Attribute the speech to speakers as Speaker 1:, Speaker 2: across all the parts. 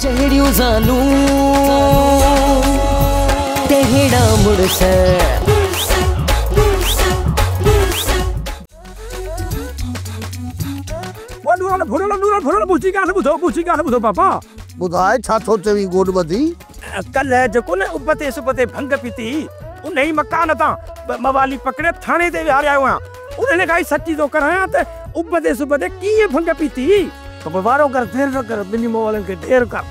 Speaker 1: जहिड़ियूं ज़ालूं तहिड़ा मुड़ुस।
Speaker 2: भुरल भुरल भुरल मुंहिंजी ॻाल्हि ॿुधो, मुंहिंजी ॻाल्हि ॿुधो बाबा।
Speaker 3: ॿुधाए छा थो चवी गोॾ ॿधी?
Speaker 2: कल्ह जेको न उब ते सुब ते भंग पीती, उन ई मकान तां मवाली पकड़े थाणे ते विहारे आयो आहियां। उन खां ई सची थो करायां त उब ते सुब ते कीअं भंग पीती?
Speaker 4: त पोइ वारो कर, देरि न कर, ॿिन्ही मवालनि खे ढेर कर,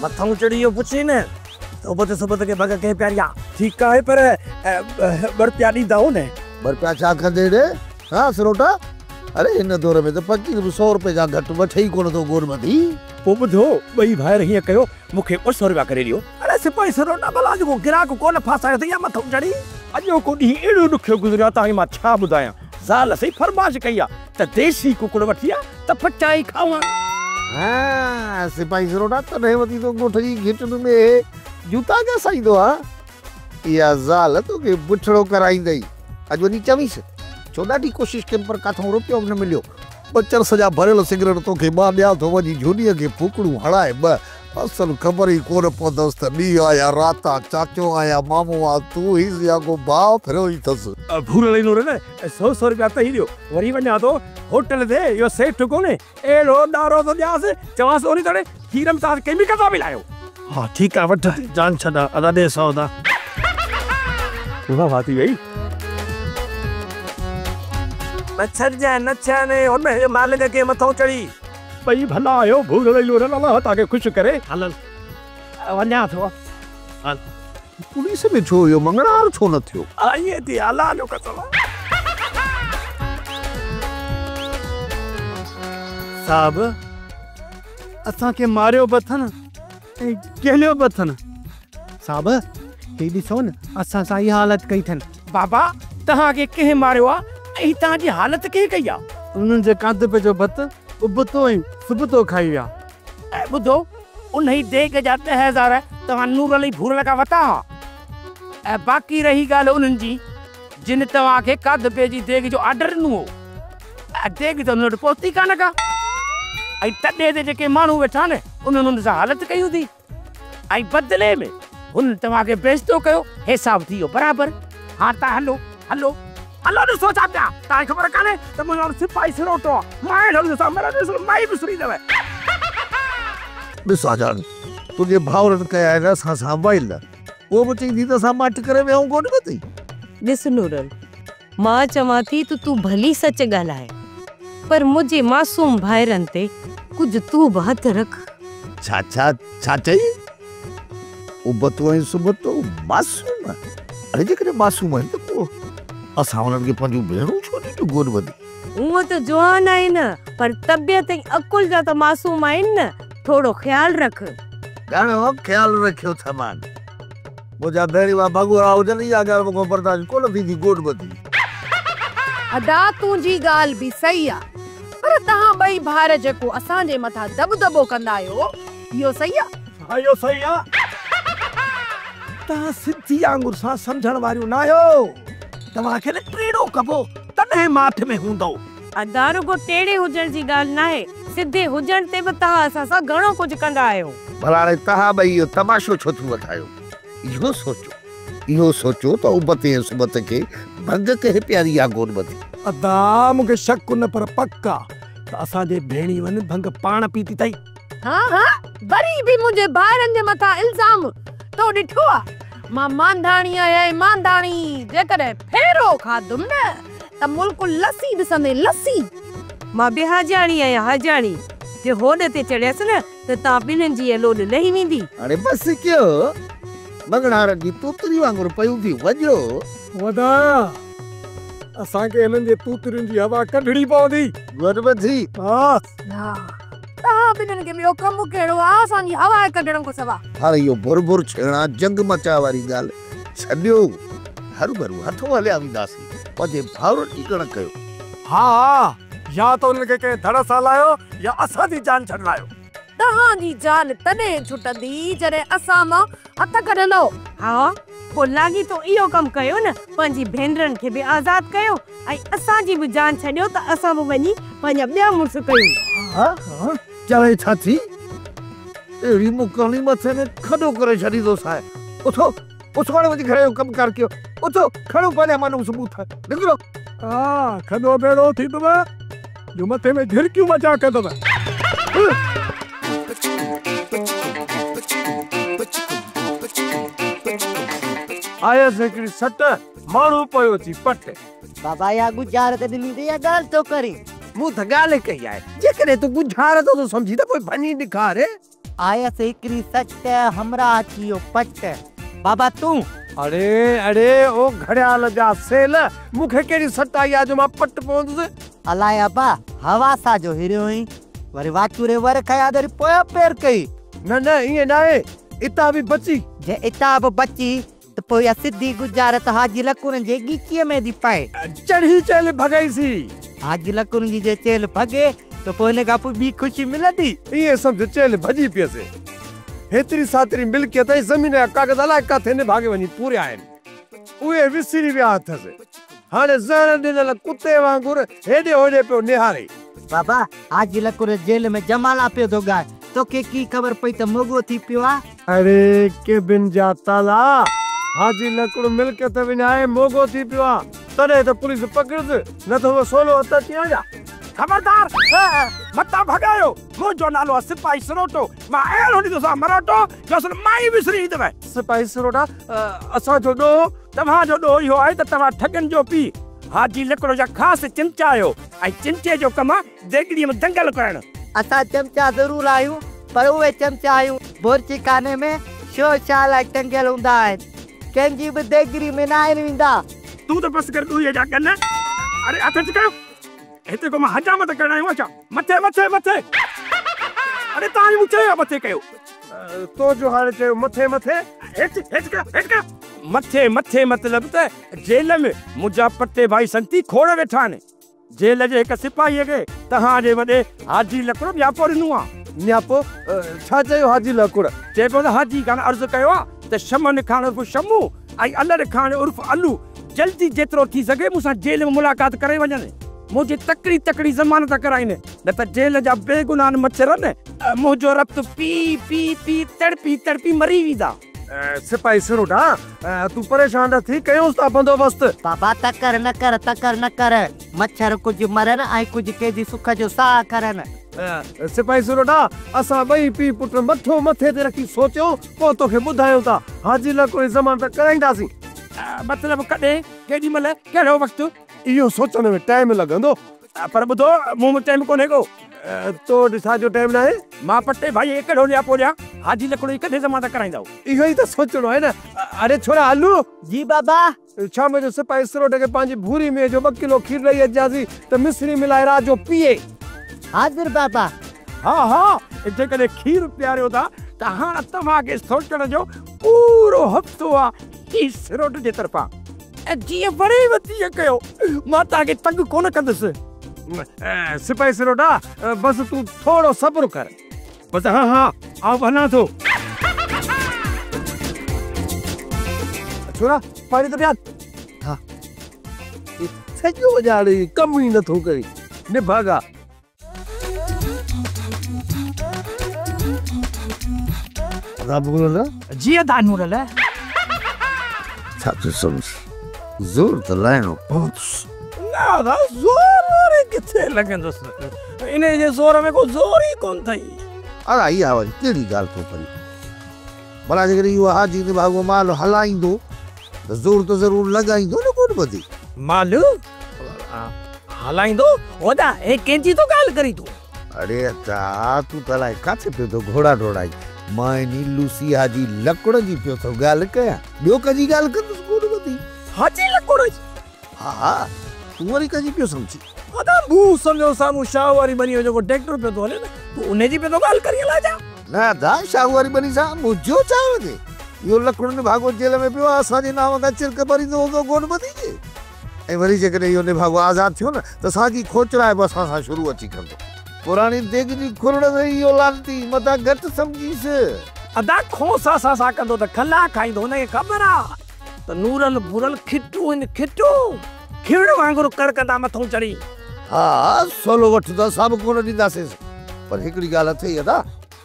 Speaker 4: मथां चढ़ी वियो पुछी न त उब ते सुब ते भंग कंहिं प्यारी आहे।
Speaker 2: ठीकु आहे, पर ॿ रुपया ॾींदा न?
Speaker 3: ॿ रुपया छा कंदे रे? हा सरोटा, अरे हिन दौर में त पकी 100 रुपए खां घटि वठे ई कोन थो गोड़ ॿधी।
Speaker 2: पोइ ॿुधो, ॿई भाइर हीअं कयो, मूंखे 200 रुपया करे ॾियो। अरे सिपाही सरोटा, भला जेको ग्राहक कोन फासायो अथई, मथां चढ़ी। अॼोको ॾींहुं अहिड़ो ॾुखियो गुज़रियो आहे, तव्हांखे मां छा ॿुधायां। ज़ाल सही फरमाइश कई आहे त देसी कुकड़ वठी आ त पचाई खावां।
Speaker 3: हा सिपाही सरोटा, तॾहिं वठी थो ॻोठ जी घिटुनि में जूता घसाईंदो आहे। इहा ज़ाल तोखे बुठड़ो कराईंदई। अॼु वञी चवींसि, छो ॾाढी कोशिशि कयमि पर काथां रुपयो बि न मिलियो। ॿ चरस जा भरियल सिगरेट तोखे मां ॾियां थो, वञी झूनीअ खे फूकड़ूं हणाए ॿ। असल ख़बर ई कोन पवंदसि त ॾींहुं आहे या राति आहे, चाचो आहे या मामो आहे, तूं हीस या को भाउ फिरो ई अथसि।
Speaker 2: भूरल ईंदो न, 100 रुपया त ई ॾियो। वरी वञा थो होटल ते, इहो सेठ कोन्हे, अहिड़ो ॾारो थो ॾियांसि, चवांसि उन तोड़े खीर में तव्हां केमिकल था मिलायो।
Speaker 4: हा ठीकु आहे, वठि जान छॾा, अदा ॾे 100 दा।
Speaker 2: वाह वाह थी वई।
Speaker 4: न छॾिजांइ, न छॾिजांइ, हुन मालिक खे मथां चढ़ी।
Speaker 2: ॿई भला आहियो भूरल लूरल, अलाह तव्हांखे ख़ुशि करे।
Speaker 4: हल वञा थो। हल।
Speaker 3: पुलिस में छो हुयो? मंगणार छो न थियो?
Speaker 2: ईअं थी, अलाह जो कसम।
Speaker 5: साहब, असांखे मारियो बि अथनि ऐं गेलियो बि अथनि।
Speaker 6: साहब, हे ॾिसो न, असां सां इहा हालत कई अथनि।
Speaker 2: बाबा, तव्हांखे कंहिं मारियो आहे ऐं तव्हांजी हालत कंहिं कई आहे?
Speaker 5: उन्हनि जे कांध पे जो भत उबतो ऐं सुबतो खाई विया।
Speaker 2: ऐं ॿुधो, उन ई देग जा 10,000 तव्हां नूरल ऐं भूरल खां वरिता हुआ। ऐं बाक़ी रही ॻाल्हि उन्हनि जी जिन तव्हांखे काधपे जी देग जो आर्डर ॾिनो हो, ऐं देग त हुन वटि पहुती कान का। ऐं तॾे ते जेके माण्हू वेठा आहिनि उन्हनि हुन सां हालत कई हूंदी, ऐं बदिले में हुन तव्हांखे बेइज्जतो कयो। हिसाबु थी वियो बराबरि। हाणे तव्हां हलो हलो हलो, ॾिसो छा पिया, तव्हांखे ख़बर कान्हे त मुंहिंजो सिपाही सिरोटो आहे, मां ॾिसां, ॾिसो माई बि सुरी अथव।
Speaker 3: ॾिस आजान, तुंहिंजे भाउरनि कया आहिनि असां सां वैल, उहो बि चईंदी त असां माठ करे विया आहियूं कोन वधी।
Speaker 7: ॾिस नूरल, मां चवां थी त तूं भली सच ॻाल्हाए, पर मुंहिंजे मासूम भाइरनि ते कुझु तूं बि हथु रख।
Speaker 3: छा छा छा चई? उबतो ऐं सुबतो मासूम? अरे जेकॾहिं मासूम आहिनि त पोइ असां हुननि खे पंहिंजूं भेणूं छो ॾिनियूं गोॾ वधी?
Speaker 7: हूअं त जवान आहिनि, पर तबियत ऐं अकुल जा त मासूम आहिनि न, थोरो ख़्यालु रख।
Speaker 3: घणो ख़्यालु रखियो अथमान। मुंहिंजा भेणीं भॻोरा हुजनि, इहा ॻाल्हि मूंखां बर्दाश्त कोन थींदी गोॾ ॿधी।
Speaker 8: अदा, तुंहिंजी ॻाल्हि बि सही आहे, पर तव्हां ॿई भाइर जेको असांजे मथां दबदबो कंदा आहियो, इहो सही आहे?
Speaker 2: हा, इहो सही आहे। तव्हां सिधी आङुर सां सम्झण वारियूं न आहियो, तव्हांखे न टेड़ो कबो तॾहिं माठ में हूंदो।
Speaker 7: अदा, रुगो टेड़े हुजण जी ॻाल्हि न आहे, सिधे हुजण ते बि तव्हां असां सां घणो कुझु कंदा आहियो।
Speaker 3: भला हाणे तव्हां ॿई इहो तमाशो छो थियूं वठायो? इहो सोचो, इहो सोचो त उबते ऐं सुबत खे भंग कंहिं प्यारी आहे गोॾ ॿधी?
Speaker 2: अदा, मूंखे शक न पर पक आहे त असांजे भेणी वञ भंग पाण पीती अथई।
Speaker 8: हा हा, वरी बि मुंहिंजे भाइरनि जे मथां इल्ज़ाम तो ॾिठो आहे? मां मांधाणी आहियां, मांधाणी, जेकॾहिं फेरो खाधुमि न त मुल्क लसी ॾिसंदे, लसी।
Speaker 7: मां बि हाजाणी आहियां, हाजाणी, जे होॾ ते चढ़ियसि न त तव्हां ॿिन्हिनि जी इहा लोॾ लही वेंदी।
Speaker 3: हाणे बसि कयो, मंगणारनि जी तूतरी वांगुरु पयूं थी वञो।
Speaker 2: वॾा, असांखे हिननि जे तूतरियुनि जी हवा कढणी पवंदी।
Speaker 3: गोॾ ॿधी।
Speaker 2: हा,
Speaker 8: तव्हां ॿिन्हिनि खे ॿियो कमु कहिड़ो आहे असांजी हवा कढण खां सवाइ?
Speaker 3: हाणे इहो भुरभुर छेणा जंग मचाए वारी ॻाल्हि छॾियो, हरूभरू हथो हलिया वेंदासीं। पंहिंजे भाउरनि जी गण कयो।
Speaker 2: हा हा, या त हुननि खे कंहिं धड़ सां लायो या असांजी जान छॾायो।
Speaker 8: तव्हांजी जान तॾहिं छुटंदी जॾहिं असां मां हथ कढंदव।
Speaker 7: हा, पोइ लाॻीतो इहो कमु कयो न, पंहिंजी भेनरनि खे बि आज़ाद कयो ऐं असांजी बि जान छॾियो त असां बि वञी पंहिंजा ॿिया मुड़ुस कयूं।
Speaker 3: हा हा, चवे छा थी? अहिड़ी मुकाणी मथे में खॾो करे छॾींदोसांव। उथो उथो हाणे वञी घर जो कमु कार कयो। उथो खणो पंहिंजा माण्हू सबूत निकिरो।
Speaker 9: हा खॾो भेड़ो थींदव जो मथे में झिरकियूं मचा कंदव।
Speaker 4: आयसि हिकिड़ी सट माण्हू पियो अची पट।
Speaker 10: बाबा इहा गुज़ारत ॾिनी त इहा ॻाल्हि थो करे।
Speaker 4: मूं त ॻाल्हि कई आहे, जेकॾहिं तूं गुज़ारत थो सम्झी त पोइ भञी ॾेखारे।
Speaker 10: आयसि हिकिड़ी सट हमरा अची वियो पट। बाबा तूं
Speaker 4: अड़े अड़े ओ घड़ियाल जा सेल मूंखे कहिड़ी सट आई आहे जो मां पट पवंदुसि।
Speaker 10: अलाए अबा हवा सां जो हिरियो हुई वरी वाचूरे वर खया वरी पोयां पेर कई।
Speaker 4: न न ईअं न आहे, इतां बि बची।
Speaker 10: जे इतां बि बची त पोइ इहा सिधी गुज़ारत हाजी लकुरनि जे ॻिचीअ में थी पए।
Speaker 4: चढ़ी चेल भॻाईसीं।
Speaker 10: हाजी लकुरनि जी जे चेल भॻे त पोइ हिन खां पोइ ॿी ख़ुशी मिलंदी।
Speaker 4: ईअं सम्झ चेल भॼी पियसि। हेतिरी सातिरी मिल्कियत ऐं ज़मीन जा कागज़ अलाए किथे निभागे वञी पूरिया आहिनि, उहे विसरी विया अथसि। हाणे ज़हर ॾिनल कुते वांगुरु हेॾे होॾे पियो निहारे।
Speaker 10: बाबा हाजी लकुर जेल में जमाला पियो थो ॻाए, तोखे की ख़बर पई त मोगो थी पियो आहे।
Speaker 4: अरे के बिन जा ताला हाजी लकुड़ मिल्कियत विञाए मोगो थी पियो आहे, तॾहिं त पुलिस पकड़िस, न त उहो सोलो हथ अची वञा।
Speaker 2: ख़बरदार मतां भॻायो, मुंहिंजो नालो आहे सिपाही सरोटो, मां अहिड़ो ॾींदोसांव मराटो जो असल माई विसरी ईंदव। सिपाही सरोटा असांजो ॾोह तव्हांजो ॾोह इहो आहे त तव्हां ठगनि जो पीउ हाजी लकड़ो जा ख़ासि चिमचा आहियो ऐं चिमचे जो कमु आहे देगड़ीअ में दंगल करणु।
Speaker 10: असां चमचा ज़रूरु आहियूं पर उहे चमचा आहियूं बोरची खाने में शो छा लाइ टंगियल हूंदा आहिनि, कंहिंजी बि देगड़ी में न आहिनि वेंदा।
Speaker 2: तूं त बसि कर ॾूहीअ जा कन। अरे हथ कयो हिते को मां हजामत करण आयो आहियां। मथे मथे मथे। अरे तव्हां मूं चयो मथे कयो।
Speaker 4: तो जो हाणे चयो मथे मथे।
Speaker 2: हेठि हेठि कयो हेठि कयो। मथे मथे मतिलबु त जेल में मुंहिंजा पटे भाई संती खोड़ वेठा आहिनि। जेल जे हिकु सिपाहीअ खे तव्हांजे वॾे हाजी लकड़ो न्यापो ॾिनो आहे।
Speaker 4: न्यापो छा चयो हाजी लकुड़?
Speaker 2: चए पियो त हाजी खान अर्ज़ु कयो आहे त शमन खान उर्फ़ शमू ऐं अलर खान उर्फ़ अलू जल्दी जेतिरो थी सघे मूंसां जेल में मुलाक़ात करे वञनि, मुंहिंजी तकड़ी तकड़ी ज़मानत कराइनि, न त जेल जा बेगुनाह मच्छर न मुंहिंजो रक्त पी पी पी तड़पी तड़पी मरी वेंदा।
Speaker 4: सिपाही सरोटा तूं परेशान न थी, कयूंसि था बंदोबस्तु।
Speaker 10: बाबा तकर न कर तकर न कर, मच्छर कुझु मरनि ऐं कुझु कैदी सुख जो साह खणनि।
Speaker 4: सिपाही सरोटा असां ॿई पीउ पुट मथो मथे ते रखी सोचियो पोइ तोखे ॿुधायूं था, हाजी लकुड़ जी ज़मानत कराईंदासीं।
Speaker 2: मतिलबु कॾहिं केॾी महिल कहिड़ो वक़्तु
Speaker 4: इहो सोचण में टाइम लॻंदो।
Speaker 2: पर ॿुधो मूं में टाइम कोन्हे को।
Speaker 4: तो वटि छाजो टाइम न आहे?
Speaker 2: मां पटे भाई खे कहिड़ो न्यापो ॾियां, हाजी लकड़ो जी कॾहिं ज़मानत कराईंदव?
Speaker 4: इहो ई त सोचिणो आहे न। अरे छोरा हलू।
Speaker 10: जी बाबा।
Speaker 4: शाम जो सिपाही सरोट खे पंहिंजी भूरी में जो 2 किलो खीर ॾेई अचिजांसीं त मिसरी मिलाए राति जो पीए।
Speaker 10: हाज़िर बाबा।
Speaker 2: हा हा जेकॾहिं खीर पीआरियो था त हाणे तव्हांखे सोचण जो पूरो हफ़्तो आहे ई सरोट जे तरफ़ां, ऐं जीअं वणे तीअं कयो, मां तव्हांखे तंग कोन कंदुसि।
Speaker 4: सिपाही सरोटा बसि तूं थोरो सब्र कर।
Speaker 2: बसि हा हा आउं हलां थो।
Speaker 4: छोरा पाणी त पिया।
Speaker 3: हा सॼो ॼाणे कमु ई नथो करे निभागा।
Speaker 2: जी अदा नूरल।
Speaker 3: छा थो सम्झ ज़ोर त लाइणो पवंदुसि।
Speaker 2: न अदा ज़ोर वरी किथे लॻंदुसि, इन जे ज़ोर में को ज़ोर ई कोन अथई।
Speaker 3: अरे इहा वरी कहिड़ी ॻाल्हि थो करे भला, जेकॾहिं इहो हाजी निभागो माल हलाईंदो त ज़ोर त ज़रूरु लॻाईंदो न। कोन ॿधे
Speaker 2: माल हलाईंदो? वॾा हे कंहिंजी थो ॻाल्हि करी तूं?
Speaker 3: अरे अदा तूं त अलाए किथे पियो थो घोड़ा ढोड़ाई, मां इन लूसी हाजी लकुड़ जी पियो थो ॻाल्हि कयां, ॿियो कंहिंजी ॻाल्हि कंदुसि कोन ॿधी।
Speaker 2: हाजी लकुड़ जी?
Speaker 3: हा हा तूं वरी कंहिंजी पियो सम्झी?
Speaker 2: अदा मूं सम्झो साम्हूं शाह वारी ॿनी जो जेको ट्रैक्टर पियो थो हले न, तूं उन जी पियो थो ॻाल्हि करी अलाए छा?
Speaker 3: न अदा शाह वारी ॿनी सां मुंहिंजो छा वञे, इहो लकुड़ निभागो जेल में पियो आहे, असांजे नांव खां चिरक भरींदो हूंदो कोन ॿधी जे। ऐं वरी जेकॾहिं इहो निभागो आज़ादु थियो न त साॻी खोचराए बि असां सां शुरू अची कंदो। पुराणी देग जी खुरड़ में इहो लानती मतां घटि सम्झीसि।
Speaker 2: अदा खोसा सां सां कंदो त खला खाईंदो, हुनखे ख़बर आहे त नूरल भूरल खिटू आहिनि, खिटू खिड़ वांगुरु कड़कंदा मथों चढ़ी।
Speaker 3: हा सवलो वठंदा असां बि कोन ॾींदासीं, पर हिकिड़ी ॻाल्हि अथई अदा,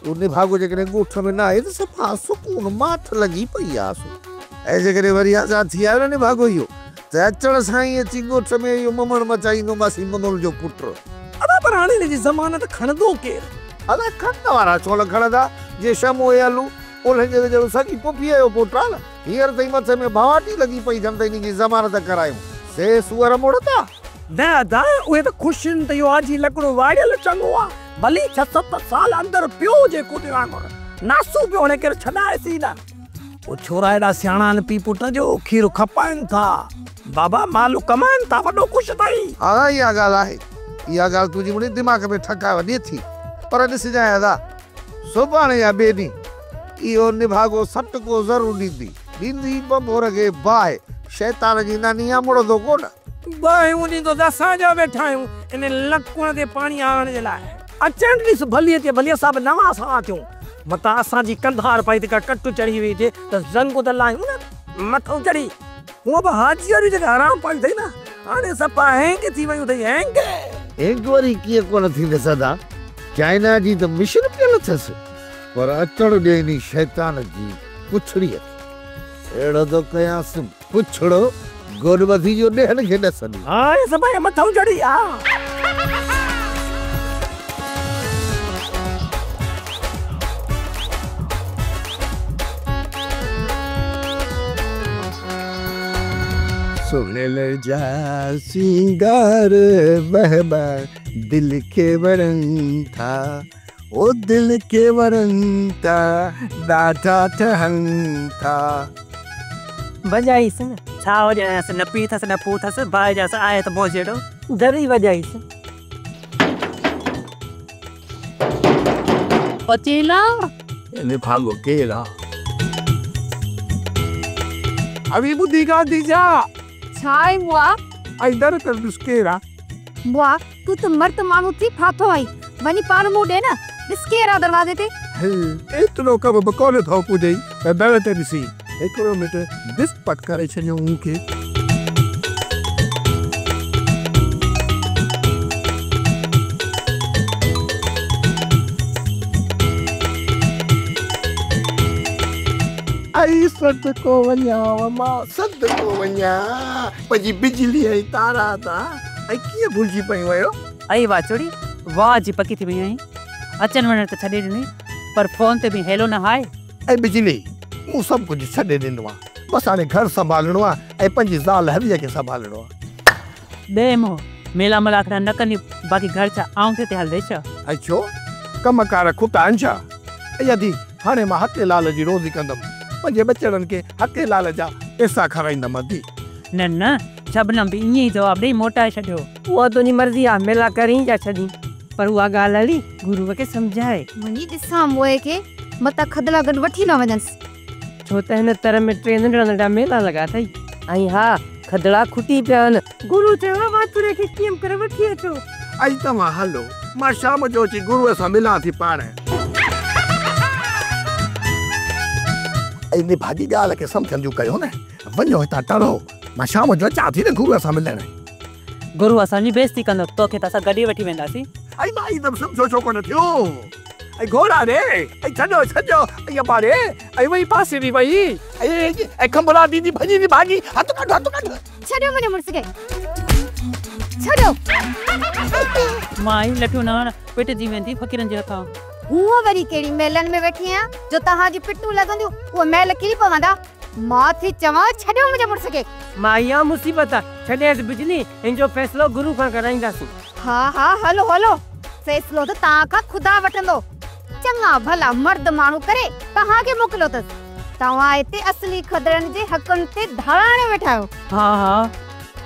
Speaker 3: उहो निभागो जेकॾहिं ॻोठ में न आहे त सफ़ा सुकून माठ लॻी पई आहे। ऐं जेकॾहिं वरी आज़ादु थी आयो न निभागो इहो त अचण सां ई अची ॻोठ में इहो ममण मचाईंदो मासी मनुल जो पुटु।
Speaker 2: अदा पर हाणे हिन जी ज़मानत खणंदो केरु?
Speaker 3: अदा खणण वारा छो न खणंदा? जे शमो ऐं अलू उन्हनि जे जहिड़ो सॻी पुफीअ जो पुटु आहे न, हींअर ताईं मथे में भावाटी लॻी पई अथनि त हिन जी ज़मानत करायूं, से सूअर मुड़ंदा?
Speaker 2: न अदा, उहे त ख़ुशि आहिनि त इहो आजी लकिड़ो वाड़ियल चङो आहे, भली 6-7 साल अंदरि पियो हुजे कुते वांगुरु, नासू पियो, हाणे केरु छॾाएसीं न। उहे छोरा एॾा सियाणा आहिनि पीउ पुट जो खीर खपाइनि था, बाबा माल कमाइनि था, वॾो ख़ुशि अथई।
Speaker 3: हा इहा ॻाल्हि आहे, इहा ॻाल्हि तुंहिंजी मुंहिंजे दिमाग़ में ठकाए वञे थी, पर ॾिसजांइ अदा, सुभाणे या ॿिए ॾींहुं इहो निभागो सटको ज़रूरु ॾींदी, ॾींदी बंबोर खे बाहि, शैतान जी नानी आहे, मुड़ंदो कोन।
Speaker 2: बाहियूं ॾींदो त असां जा वेठा आहियूं इन लकुण ते पाणी आणण जे लाइ। अचण ॾिस भली अचे, भली असां बि नवां सवां थियूं, मतां असांजी कंधार पाई ते का कट चढ़ी वई हुजे त ज़ंग त लाहियूं न मथां चढ़ी। हूअं बि हाजी वारी जेका आराम पाई अथई न, हाणे सफ़ा हैंग थी वयूं अथई, हैंग।
Speaker 3: हैंग वरी कीअं कोन थींदसि अदा, चाइना जी त मिशन पियल अथसि, पर अचण ॾियनि शैतान जी पुछड़ीअ खे, अहिड़ो थो कयांसि पुछड़ो गोॾ वधी जो ॾेहनि खे न सॾी।
Speaker 2: हा सफ़ा मथां चढ़ी आ।
Speaker 11: सुनिल जा सिंगार बहबा दिल के वरन था, ओ दिल के वरन था, ॾाढा ठहन था।
Speaker 1: वॼाईसि न
Speaker 12: छा वॼायांसि, न पी अथसि न फू अथसि, बाहि जासि आहे त मोह जहिड़ो।
Speaker 1: दरी वॼाईसि।
Speaker 12: अचेला
Speaker 11: निभागो केरु आहे?
Speaker 9: अभी ॿुधी ॻाल्हि थी छा?
Speaker 8: छा आहे मुआ?
Speaker 9: ऐं दर त ॾिस केरु आहे?
Speaker 8: मुआ, तूं त मर्द माण्हू थी फाथो आहीं, वञी पाण मुंहुं ॾे न, ॾिस केरु आहे दरवाज़े ते।
Speaker 11: एतिरो कमु बि कोन थो पुॼई त दर ते ॾिसी हिकिड़ो मिंट ॾिस पट करे छॾियो मूंखे। आई सदको वञा मां, सदको वञा, पंहिंजी बिजली ऐं तारा तां ऐं कीअं भुलिजी पयूं आहियो?
Speaker 12: आई वाचोड़ी, वाह जी पकी थी वई आहीं, अचनि वञण त छॾे ॾिनई, पर फ़ोन ते बि हेलो न हाए।
Speaker 11: ऐं बिजली, मूं सभु कुझु छॾे ॾिनो आहे, बसि हाणे घर संभालणो आहे ऐं पंहिंजी ज़ाल हवीअ खे संभालणो आहे।
Speaker 12: ॾे मोह, मेला मलाखड़ा न कंदी, बाक़ी घर छा आऊं ते हलंदे छा?
Speaker 11: ऐं छो कम कार खुटा आहिनि छा? ऐं यदि हाणे मां हके लाल जी रोज़ी कंदमि, पंहिंजे ॿचड़नि खे हके लाल जा पैसा खाराईंदमि अदी।
Speaker 12: न न, शबनम बि ईअं ई जवाबु ॾेई मोटाए छॾियो।
Speaker 7: उहा तुंहिंजी मर्ज़ी आहे, मेला करी या छॾी, पर उहा ॻाल्हि हली गुरूअ खे सम्झाए।
Speaker 8: वञी ॾिसां मोए खे, मतां खदला गॾु वठी न वञनसि।
Speaker 7: छो त हिन तर में टे नंढड़ा नंढड़ा मेला लॻा अथई, ऐं हा खदड़ा खुटी पिया आहिनि। गुरू चयो आहे वातुड़े खे कीअं करे वठी अचो।
Speaker 11: ऐं तव्हां हलो, मां शाम जो अची गुरूअ सां मिलां थी पाण। ऐं निभागी ॻाल्हि खे सम्झण जूं कयो न, वञो हितां टरो, मां शाम जो अचां थी न गुरूअ सां मिलण।
Speaker 12: गुरू असांजी बेइज़ती कंदो, तोखे त असां गॾी वठी वेंदासीं।
Speaker 11: ऐं मां ईंदमि सम्झो छो कोन थियो? ऐं घोड़ा रे, ऐं छॾो छॾो, ऐं अबा रे, ऐं वई पासे बि वई, ऐं ऐं खंबरा दीदी भॼी थी भाॻी, हथु कढ हथु कढ।
Speaker 8: छॾियो मुंहिंजे मुड़ुस खे, छॾियो।
Speaker 12: माई लठियूं न हण, पिटजी वेंदी फ़क़ीरनि जे हथां।
Speaker 8: हूअं वरी कहिड़ी मेलनि में वेठी आहियां जो तव्हांजी पिटूं लॻंदियूं, उहे मेल किरी पवंदा। मां थी चवां छॾियो मुंहिंजे मुड़ुस खे।
Speaker 7: मां इहा मुसीबत आहे, छॾेसि बिजली, हिन जो फ़ैसिलो गुरू खां कराईंदासीं।
Speaker 8: हा हा हलो हलो, फ़ैसिलो त तव्हां खां ख़ुदा वठंदो। चङा भला मर्द माण्हू करे तव्हांखे मोकिलियो अथसि, तव्हां हिते असली खदड़नि जे हक़नि ते धाड़ा हणे वेठा आहियो।
Speaker 12: हा हा,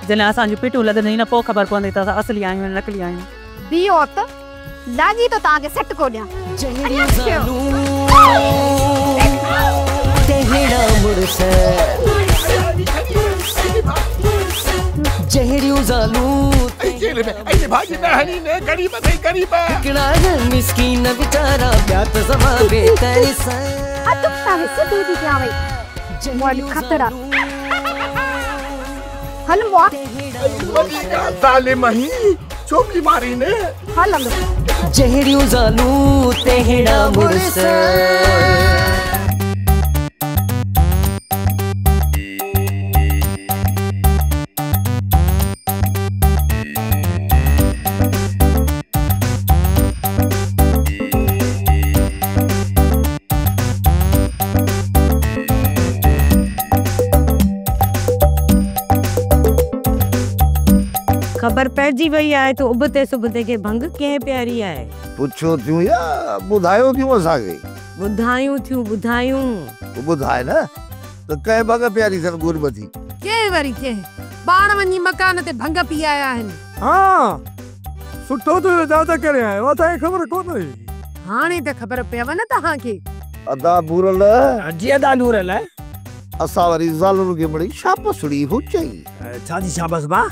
Speaker 12: जॾहिं असांजूं पिटूं लॻंदई न पोइ ख़बर पवंदी त असां असली आहियूं या नकली आहियूं।
Speaker 8: बीहो त लाॻी तो तव्हांखे सटको ॾियां।
Speaker 1: जहिड़ियूं ज़ालूं मिसकीन वीचारा ॿिया त ज़मा बेतरस।
Speaker 8: हल मुआ
Speaker 11: ज़ालिम ही चोबली मारी ने।
Speaker 8: हल अंदर।
Speaker 1: जहिड़ियूं ज़ालूं तहिड़ा मुड़ुस।
Speaker 7: ख़बर पइजी वई आहे त उबते सुबते खे भंग कंहिं प्यारी आहे।
Speaker 3: पुछो थियूं या ॿुधायो थियूं असांखे?
Speaker 7: ॿुधायूं थियूं, ॿुधायूं।
Speaker 3: ॿुधाए न त कंहिं भंग प्यारी अथनि गुरबती?
Speaker 8: कंहिं वरी कंहिं पाण वञी मकान ते भंग पी आया आहिनि।
Speaker 9: हा सुठो तुंहिंजो ज़्यादा करे आयो, असांखे ख़बर कोन हुई।
Speaker 8: हाणे त ख़बर पयव न तव्हांखे।
Speaker 3: अदा भूरल।
Speaker 2: जी अदा नूरल।
Speaker 3: असां वरी ज़ालुनि खे मिड़ी शापसड़ी हो चई।
Speaker 2: छा जी शाबास बा?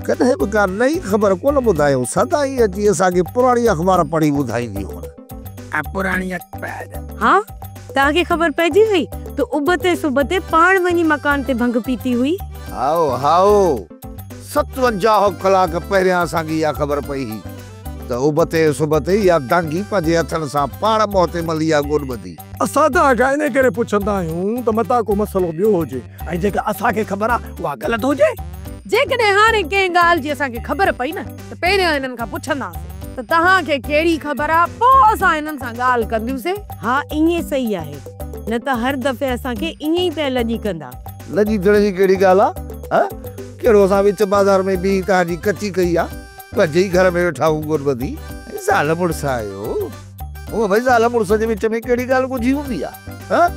Speaker 3: कॾहिं बि का नई ख़बर कोन ॿुधायूं, सदाई अची असांखे पुराणी अख़बार पढ़ी ॿुधाईंदी हुअनि।
Speaker 2: पुराणी अख़बार?
Speaker 7: हा तव्हांखे ख़बर पइजी वई त उबते सुबते पाण वञी मकान ते भंग पीती हुई?
Speaker 3: हाओ हाओ, 57 कलाक पहिरियां असांखे इहा ख़बर पई हुई त उबते सुबते इहा डांगी पंहिंजे हथनि सां पाण मोहते मली इहा गोॾ ॿधी।
Speaker 9: असां तव्हांखां इन करे पुछंदा आहियूं त मतां को मसइलो ॿियो हुजे ऐं जेका असांखे ख़बर आहे उहा ग़लति हुजे।
Speaker 8: जेकॾहिं हाणे कंहिं ॻाल्हि जी असांखे ख़बर पई न त पहिरियां हिननि खां पुछंदासीं त तव्हांखे कहिड़ी ख़बर आहे, पोइ असां हिननि सां ॻाल्हि कंदियूंसीं।
Speaker 7: हा ईअं सही आहे, न त हर दफ़े असांखे ईअं ई पिया लॼी कंदा।
Speaker 3: लॼी थियण जी कहिड़ी ॻाल्हि आहे? कहिड़ो असां विच बाज़ार में बीह तव्हांजी कची कई आहे, पंहिंजे ई घर में वेठा आहियूं गोॾ ॿधी। ज़ाल मुड़ुस आहियो, उहा भई ज़ाल मुड़ुस जे विच में कहिड़ी ॻाल्हि ॻुझी हूंदी आहे?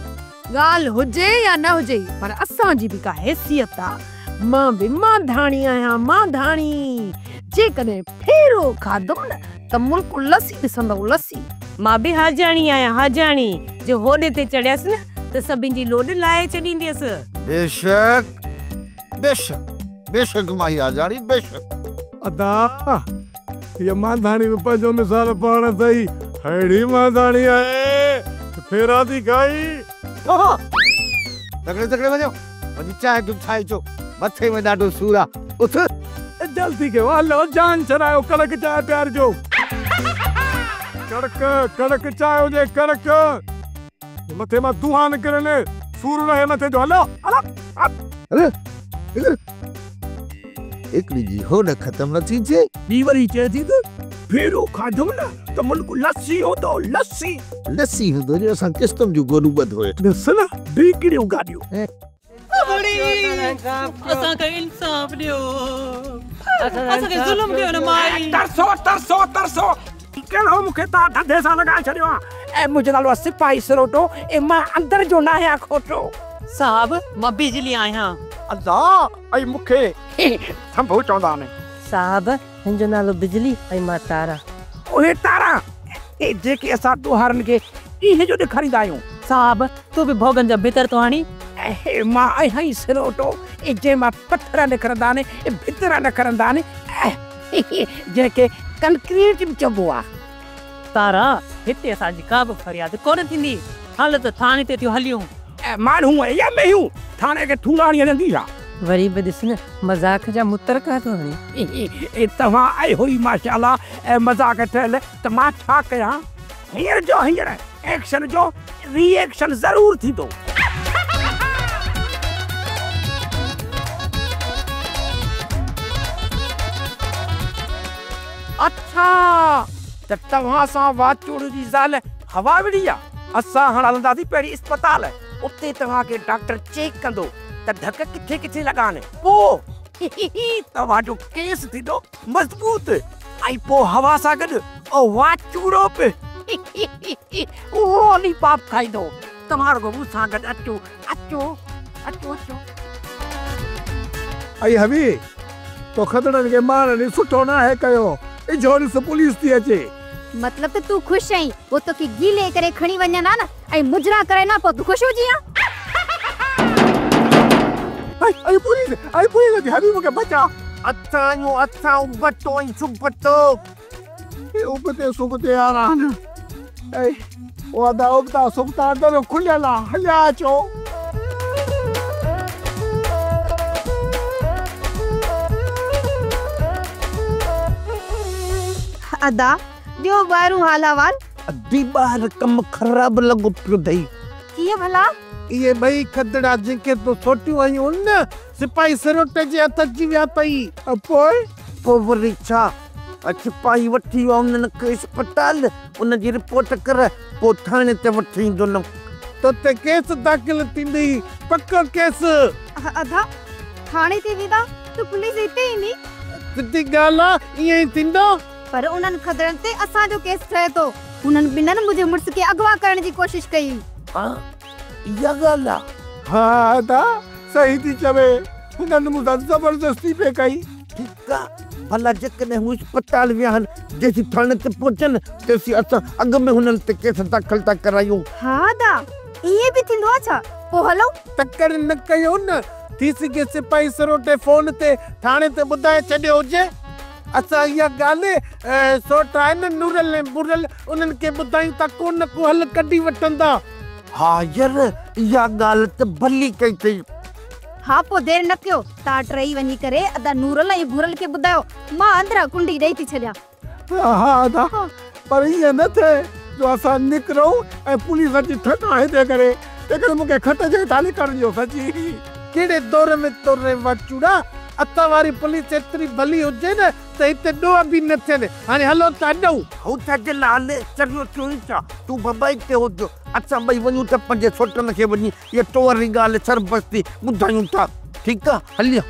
Speaker 8: ॻाल्हि हुजे या न हुजे पर असांजी बि का हैसियत आहे। मां बि मांधाणी आहियां, मांधाणी। जेकॾहिं फेरो खाधुमि न त मुल्क लसी ॾिसंदव, लसी।
Speaker 7: मां बि हाजाणी आहियां, हाजाणी। जो होॾे ते चढ़ियसि न त सभिनी जी लोॾ लाहे छॾींदियसि।
Speaker 3: बेशक बेशक बेशक माई हाजाणी, बेशक।
Speaker 9: अदा हीअ मांधाणी बि पंहिंजो मिसाल पाण अथई, अहिड़ी मांधाणी आहे फेरा थी खाई।
Speaker 3: तकड़े तकड़े वञो, वञी चांहि ठाहे अचो, मथे में ॾाढो सूर आहे, उथ।
Speaker 9: जल्दी कयो, हलो जान छॾायो, कड़क चांहि पीआरिजो। कड़क कड़क चांहि हुजे, कड़क। मथे मां धुआं निकिरनि, सूर रहे मथे जो। हलो हलो।
Speaker 3: अरे हिकिड़ी जी होॾ ख़तम नथी थिए।
Speaker 11: ॿी वरी चए थी त फेरो खाधुमि न त मुल्क लस्सी हूंदो, लस्सी
Speaker 3: लस्सी हूंदो जो असां किस्तनि जूं गोॾूं ॿधो हेठि।
Speaker 11: ॾिस न बीकड़ियूं गाॾियूं।
Speaker 12: असांखे इंसाफ़ ॾियो, असांखे ज़ुल्म कयो न माई।
Speaker 2: तरसो तरसो तरसो, कहिड़ो मूंखे तव्हां धंधे सां लॻाए छॾियो आहे। ऐं मुंहिंजो नालो आहे सिपाही सरोटो, ऐं मां अंदरि जो न आहियां खोटो।
Speaker 12: साहब मां बिजली आहियां।
Speaker 11: अल्लाह, ऐं मूंखे थंभो चवंदा आहिनि।
Speaker 10: साहब हिन जो नालो बिजली ऐं मां तारा।
Speaker 2: उहे तारा जेके असां ॾोहारनि खे ॾींहं जो ॾेखारींदा आहियूं।
Speaker 12: साहब तूं बि भोगनि जा भितर थो हणी।
Speaker 2: मां आहियां ई सिरोटो, जंहिं मां पथर निकिरंदा आहिनि, भितर निकिरंदा आहिनि, जंहिंखे कंक्रीट बि चइबो आहे।
Speaker 12: तारा हिते असांजी का बि फरियाद कोन थींदी, हल त थाणे ते थियूं हलियूं।
Speaker 2: माण्हू या मेहूं थाणे खे ठूंगाणी हलंदी छा?
Speaker 10: वरी बि ॾिस न मज़ाक जा मुतरका थो हणी।
Speaker 2: तव्हां आहियो ई माशाअल्लाह मज़ाक ठहियल, त मां छा कयां? हींअर जो हींअर एक्शन जो रिएक्शन ज़रूरु थींदो। अच्छा त तव्हां सां वाचूड़ जी ज़ाल हवा विड़ी आहे। असां हाणे हलंदासीं पहिरीं अस्पताल, उते तव्हांखे डॉक्टर चेक कंदो त धक किथे किथे लॻा आहिनि, पोइ तव्हांजो केस थींदो मज़बूत ऐं पोइ हवा सां गॾु वाचूड़ो बि लॉलीपॉप खाईंदो। तव्हां रुॻो मूंसां गॾु अचो अचो अचो अचो।
Speaker 9: ऐं हवी तो खतड़नि खे मारण सुठो न आहे कयो, इजो ॾिस पुलिस थी अचे।
Speaker 13: मतलब त तूं ख़ुशि आहीं, उहो तोखे गीले करे खणी वञनि हा न ऐं मुजरा करे न पोइ तूं ख़ुशि हुजी हा।
Speaker 9: आई पुलिस, आई पुलिस अची, हवी मूंखे बचा।
Speaker 3: असां असां उबतो ऐं सुबतो
Speaker 9: उबते सुबते यार आहिनि। ऐं उहा उबता सुबता दर खुलियल आहे, हलिया अचो।
Speaker 13: अदा ڏيو ٻاهرون حال احوال.
Speaker 3: ادي ٻاهر ڪم خراب لڳو پيو اٿئي.
Speaker 13: ڪيئن ڀلا؟
Speaker 9: اهي ٻئي کدڙا جن کي تو سوٽيون هنيون هن نه، سپاهي سروٽي جي هٿ اچي ويا اٿئي.
Speaker 3: پوء؟ پوء وري ڇا؟ سپاهي وٺي ويا انهن کي اسپتال، ان جي رپورٽ ڪر، پوء ٿاڻي تي وٺي ايندو.
Speaker 9: تو تي ڪيس داخل ٿيندئي، پڪو ڪيس.
Speaker 13: ادا، ٿاڻي تي ويندا ته پوليس هتي ايندي.
Speaker 9: سڌي ڳالهه آ، ائين ئي ٿيندو.
Speaker 13: پر انهن کدڙن تي اسان جو ڪيس ٺهي ٿو. انهن ٻنهن منهنجي مڙس کي اغوا ڪرڻ جي ڪوشش ڪئي.
Speaker 3: ها، اها ڳالهه آ.
Speaker 9: ها ادا، صحيح ٿي چوي. هنن مون سان زبردستي پئي ڪئي.
Speaker 3: ٺيڪ آ، ڀلا جيڪڏهن هو اسپتال ويا آهن، جيسين ٿاڻي تي پهچن، تيسين اسان اڳ ۾ هنن تي ڪيس داخل ٿا ڪرايون.
Speaker 13: ها ادا، ائين به ٿيندو آ ڇا؟ پوء هلون.
Speaker 9: تڪڙ نه ڪيو نه، ٿي سگهي سپاهي سروٽي فون تي ٿاڻي تي ٻڌائي ڇڏيو هجي. اسان اها ڳالهه سوٽ آهن نورل ۽ ڀورل انهن کي ٻڌايون ٿا ڪو نه ڪو حل ڪڍي وٺندا.
Speaker 3: ها ير اها ڳالهه ته ڀلي ڪئي اٿئي.
Speaker 13: ها پوء دير نه ڪيو تان ٽئي وڃي ڪري ادا نورل ۽ ڀورل کي ٻڌايو مان اندران ڪنڊي ڏئي ٿي ڇڏيان.
Speaker 9: ها ادا پر ائين نه ٿئي جو اسان نڪرون ۽ پوليس اچي ٺڪا هتي ڪري تيڪڏهن مون کي کٽ جي هيٺان لڪڻ ڏيو سچي. ڪهڙي دور ۾ ٿو رهين واچوڙا، اسان واري پوليس ايتري ڀلي هجي نه ته هتي ڏوهه به نه ٿين، هاڻي هلو ٿا ڏئون.
Speaker 3: هو ڇا جي لال چريو ٿيو ئي ڇا، تون بابا هتي هج، اسان ٻئي وڃون ٿا پنهنجي سوٽن کي وڃي اها تو واري ڳالهه سربستي ٻڌايون ٿا، ٺيڪ آ هليا.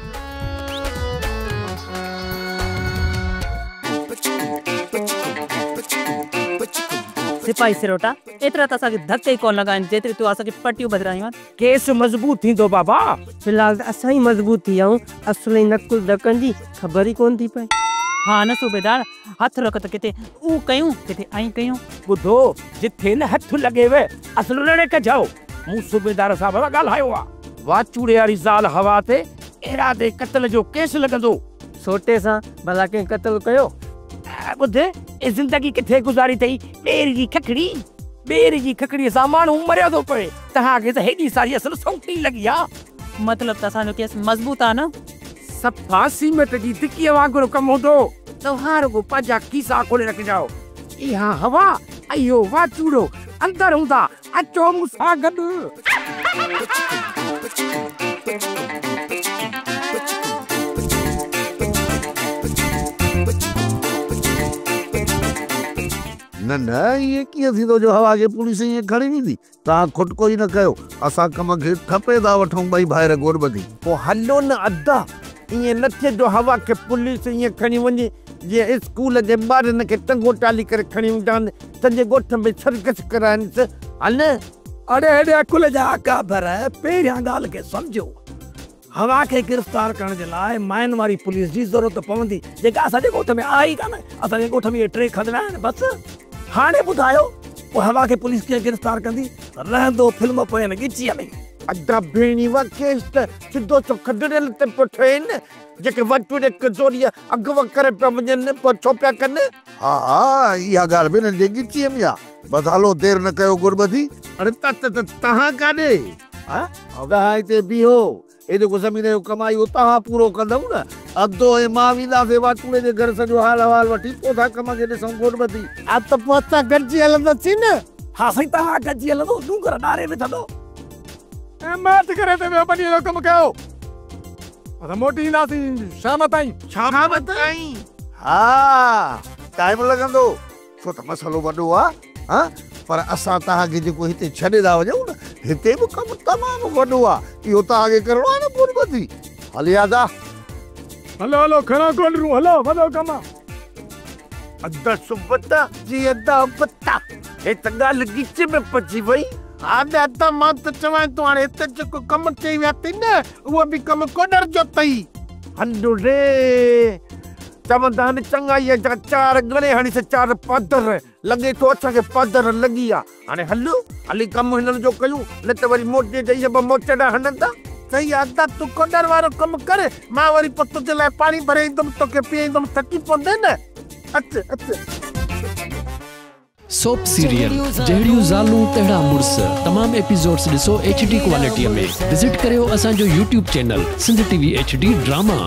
Speaker 12: سپاهي سروٽا، ايترا ته اسان کي ڌڪ ئي ڪونه لڳا آهن، جيتري تو اسان کي پٽيون ٻڌرايون آهن.
Speaker 2: ڪيس مضبوط ٿيندو بابا.
Speaker 1: في الحال ته اسان ئي مضبوط ٿي آهيون، اصل ۽ نقل ڌڪن جي خبر ئي ڪونه ٿي پئي.
Speaker 12: ها نه صوبيدار، هٿ رک ته ڪٿي او ڪيون، ڪٿي ائين ڪيون.
Speaker 2: ٻڌو، جٿي نه هٿ لڳيو، اصل لڙي ڪجائو. مون صوبيدار صاحب سان ڳالهايو آ. واچوڙي واري زال حوا تي ارادي قتل جو ڪيس لڳندو.
Speaker 1: سوٽي سان ڀلا ڪنهن قتل ڪيو؟
Speaker 2: ٻڌ، اي زندگي ڪٿي گذاري اٿئي، ٻير جي ککڙي. ٻير جي ککڙيء سان ماڻهو مريو ٿو پوي. توهان کي ته هيڏي ساري اصل سوٽي لڳي آ.
Speaker 12: مطلب ته اسان جو ڪيس مضبوط آ نه؟
Speaker 2: صفا سيمينٽ جي دڪيء وانگر ڪم هوندو. توهان رڳو پنهنجا کيسا کولي رکجو. اها هوا ۽ اهو واچوڙو اندر هوندا. اچو مون سان گڏ.
Speaker 3: نه نه ائين ڪيئن ٿيندو جو هوا کي پوليس ائين کڻي ويندي. توهان کٽڪو ئي نه ڪيو، اسان ڪم کي ٺپي ٿا وٺون ٻئي ڀائر گوڏ ٻڌي. پوء هلو نه ادا، ائين نه ٿئي جو هوا کي پوليس ائين کڻي وڃي جيئن اسڪول جي ٻارن کي ٽنگو ٽالي ڪري کڻي ويندا آهن، سڄي ڳوٺ ۾ سرڪس ڪرائينس، هل.
Speaker 11: اڙي هيڏي عقل جا اڪابر، پهريان ڳالهه کي سمجهو. هوا کي گرفتار ڪرڻ جي لاء ماين واري پوليس جي ضرورت پوندي، جيڪا اسان جي ڳوٺ ۾ آهي ئي ڪانه. اسان جي ڳوٺ ۾ اهي ٽي کدڙا آهن بس. هاڻي ٻڌايو پوء هوا کي پوليس ڪيئن گرفتار ڪندي؟ رهندو فلم پوين ڳچيء ۾.
Speaker 3: ادا ڀيڻي وا ڪيس ته سڌو سو کدڙيل تي پيو ٺهي نه، جيڪي وٽوڙي ڪزوريء اغوا ڪري پيا وڃن، پوء ڇو پيا ڪن؟ ها ها اها ڳالهه به هنن جي ڳچيء ۾ آ. بس هلو دير نه ڪيو گڙٻڌي. اڙي ته ته تهان ڪاڏي؟ ها توهان هتي بيهو، هي جيڪو زمين جو ڪم آهي اهو توهان پورو ڪندؤ نه؟ ادو ۽ مان وينداسين واٽوڙي جي گهر سڄو حال احوال وٺي پوء ٿا ڪم کي ڏسون گوڏ ٻڌي.
Speaker 9: ها ته پوء اسان گڏجي هلنداسين نه؟
Speaker 11: ها سائين توهان گڏجي هلندو، ڏونگر ڏاري وجهندو.
Speaker 9: ۽ ماٺ ڪري ته ويهو ٻنيء جو ڪم ڪيو، اسان موٽي اينداسين شام تائين.
Speaker 3: شام تائين؟ ها ٽائيم لڳندو. ڇو ته مسئلو وڏو آ ها پر اسان توهان کي جيڪو هتي ڇڏي ٿا وڃون نه هتي به ڪم تمام وڏو آ اهو توهان کي ڪرڻو آ نه گوڏ ٻڌي هلي ادا.
Speaker 9: هلو هلو کڻو ڪونڊرون هلو وڏو ڪم آ.
Speaker 3: ادا سبتا جي ادا ابتا هي ته ڳالهه ڳچي ۾ پئجي وئي.
Speaker 9: ها ته ادا مان ته چوانء ٿو هاڻي هتي جيڪو ڪم چئي ويا اٿئي نه اهو به ڪم ڪوڏر جو اٿئي.
Speaker 3: هلو ري چوندا آهن چڱائيء جا چار ڳڻي هڻيس چار پادر، لڳي ٿو اسان کي پادر لڳي آ. هاڻي هل، هلي ڪم هنن جو ڪيون، نه ته وري موٽي اچي اهي به موچڙا هڻندا.
Speaker 9: صحيح آ ادا، تون ڪوڏر وارو ڪم ڪر، مان وري پوء تنهنجي لاء پاڻي ڀري ايندم، توکي پيئندم، ٿڪي پوندين نه. اچ، اچ.
Speaker 14: سوپ سيريل جهڙيون زالون تهڙا مڙس تمام ايپيسوڊس ڏسو ايڇ ڊي ڪوالٽي ۾ وزٽ ڪريو اسان جو YouTube channel Sindh T V H D drama.